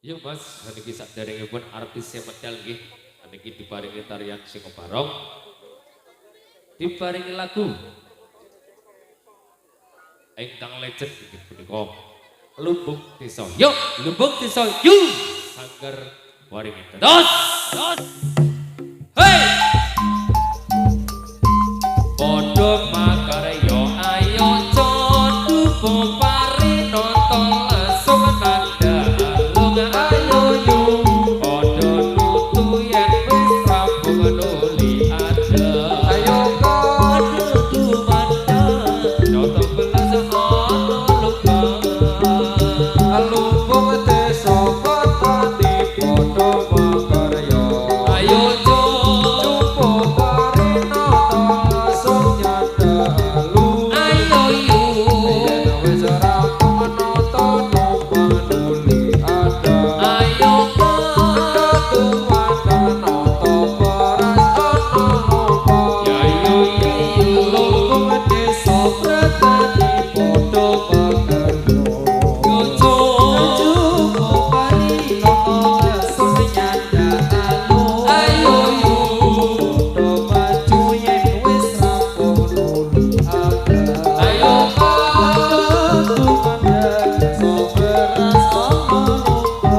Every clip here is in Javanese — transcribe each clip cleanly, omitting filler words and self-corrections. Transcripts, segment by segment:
Yuk Mas, niki saderengipun artis medal nggih. Niki diparingi tarian Singo Barong. Diparingi lagu ingkang legend inggih punika Lumbung Desa. Yuk, Lumbung Desa yuk. Sanggar Waringin. Dos, dos. Hey! Padha makarya ayo coba pari nonton langsung nanda alung ayo yo padha nutu yen wis rampung nuli ada Ayo padha tumandang nata belas ana lupa. Lumbung desa petani padha makarya. Ayo Jumbo pari nata langsung nyadalu. Ayo yo Yen wis rampung nata numpang nuli ada. Ayo Tumandang nata beras ana lupa. Ya yo ya yo. Lumbung desa petani padha makarya. Yo Jumbo pari nata langsung nyadalu. Ayo yo Padha maju yen wis rampung nuli ada. Ayo Tumandang desa beras ana lupa.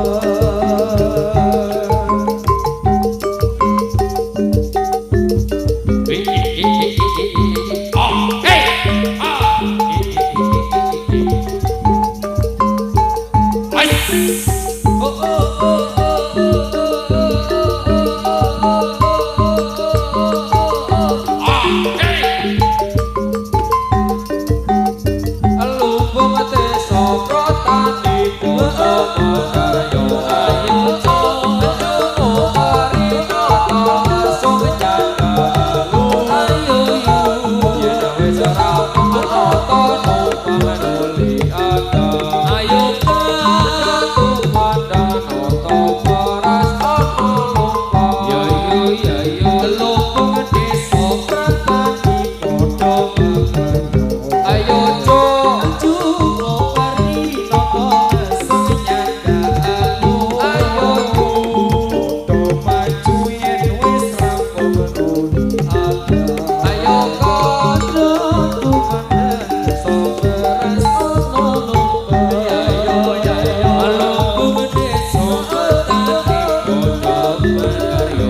Lumbung desa petani padha makarya. Ayo Jumbo pari nata langsung nyadalu. Ayo yo Yen wis rampung nata numpang nuli ada. Ayo Tumandang nata beras ana lupa. Ya yo ya yo. Lumbung desa petani padha makarya. Ayo Jumbo pari nata langsung nyadalu. Ayo Padha maju yen wis rampung nuli ada. Ayo Tumandang desa beras ana lupa. Ya yo ya yo. Lumbung desa petani padha makarya.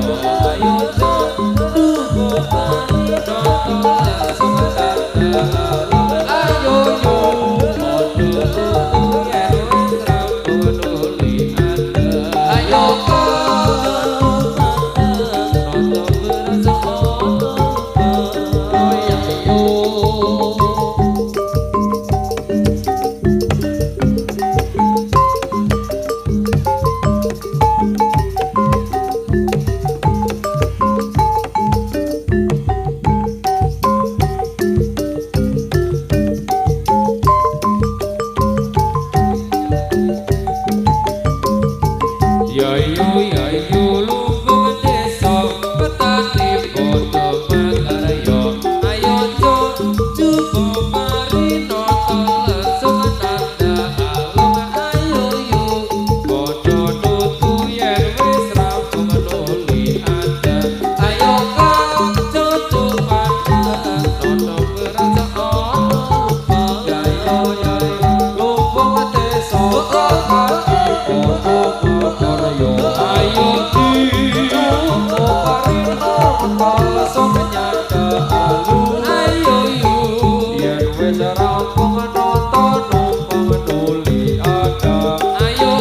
Ayo jumbo pari nata langsung nyadalu. Ayo yo padha yen wis rampung nuli ada. Ayo nata beras ana lupa. Ya yo. Ya yo ya yo lumbung desa petani padha makarya. Ayo coba mari nata langsung nanda alung. Ayo yo padha nutu yen wis rampung nuli ada. Ayo kanca tumandang nata beras ana lupa. Ya yo ya yo. Lumbung desa petani padha makarya. Ayo Jumbo pari nata langsung nyadalu. Ayo yo Yen wis rampung nata numpang nuli ada. Ayo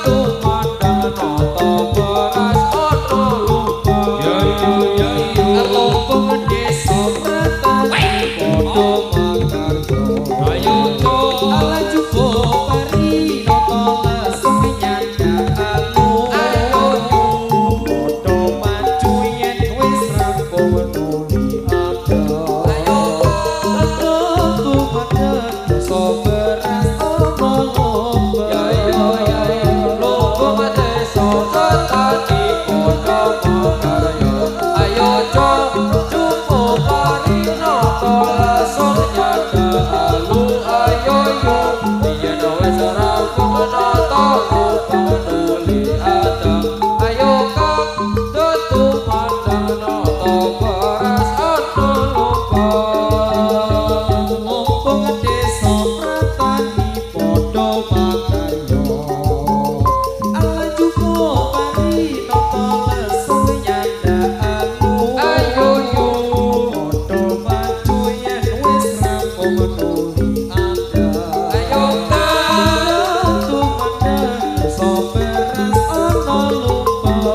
Tumandang nata beras ana lupa. Ya yo ya yo. Lumbung desa petani padha makarya. Ayo Ala jumbo pari nata langsung nyadalu. Ayo yo Padha maju yen wis rampung nuli ada. Ayo Memenuhi Anda. Ayo tumandang desa peres ana lumpur.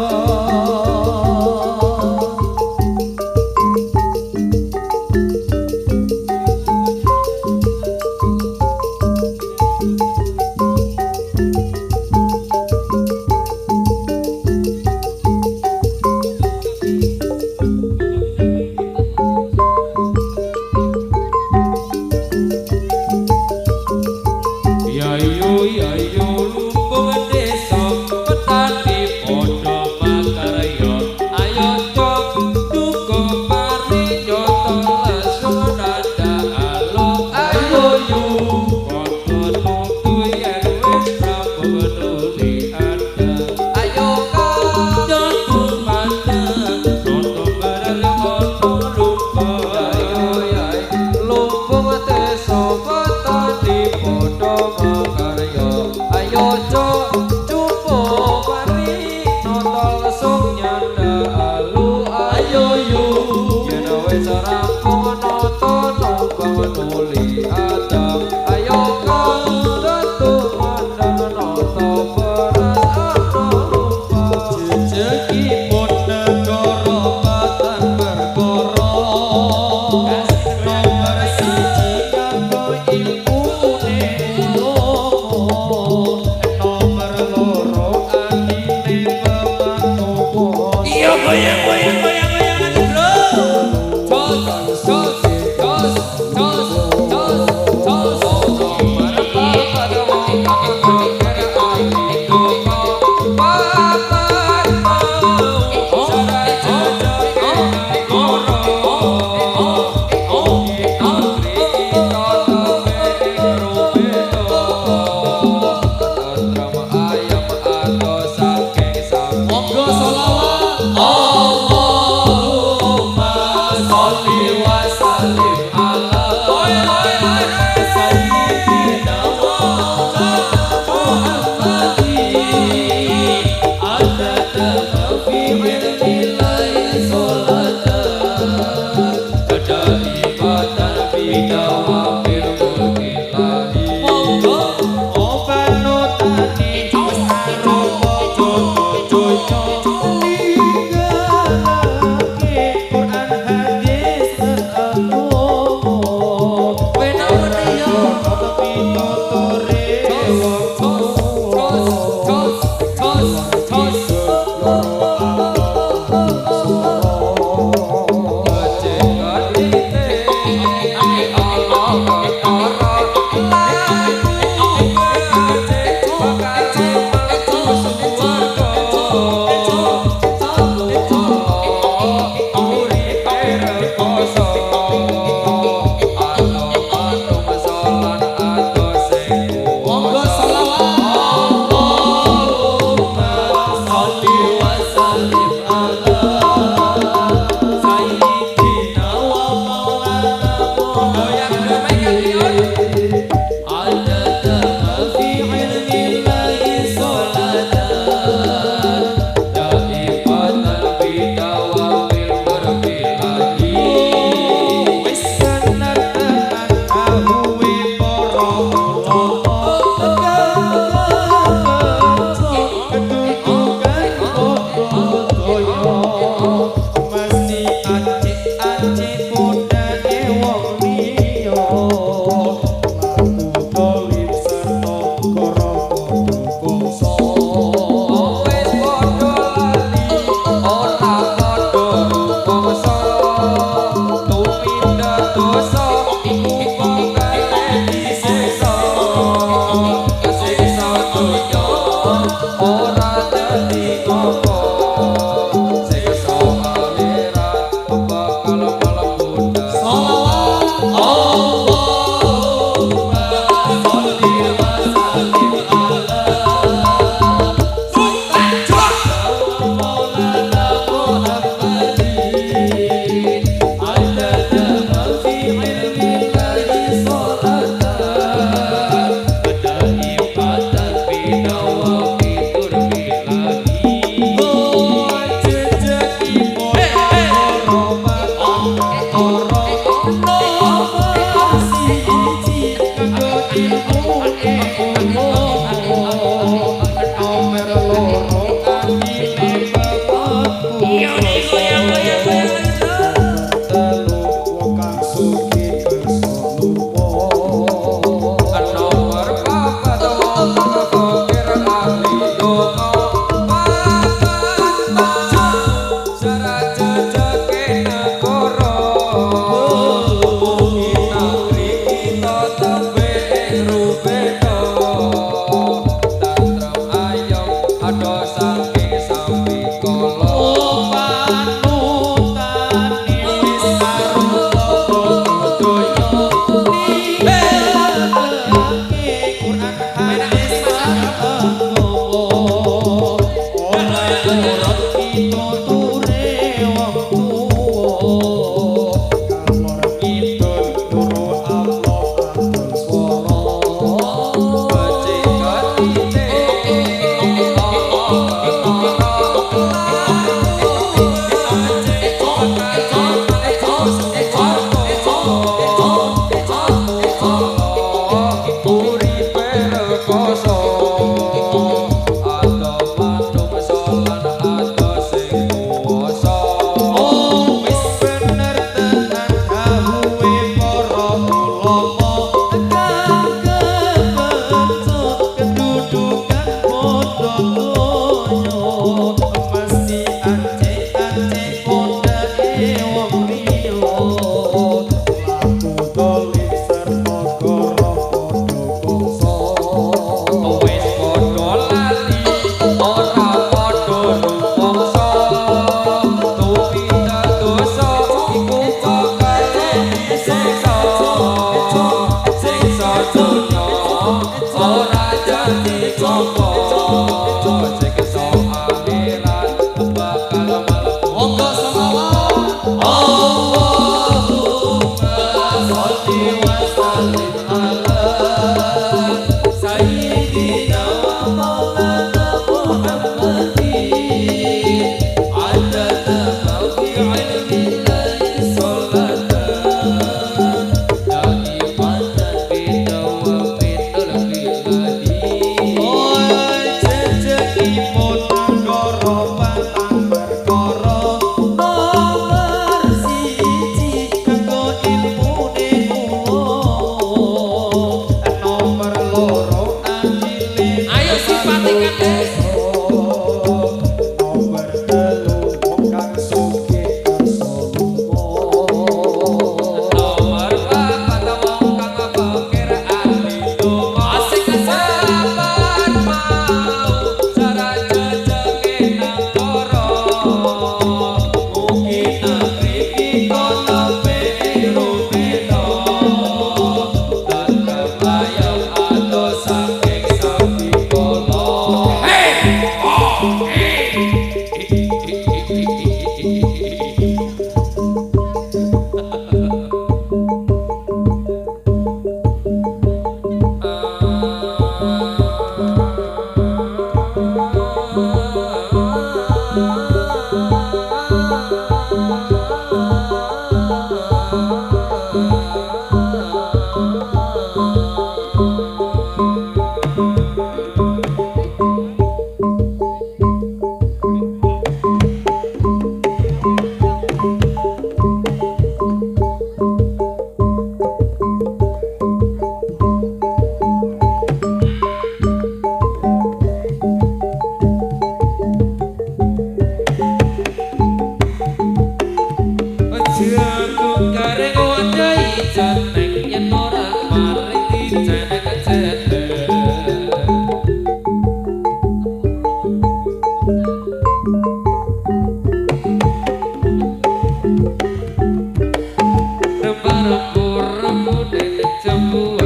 Kuwe.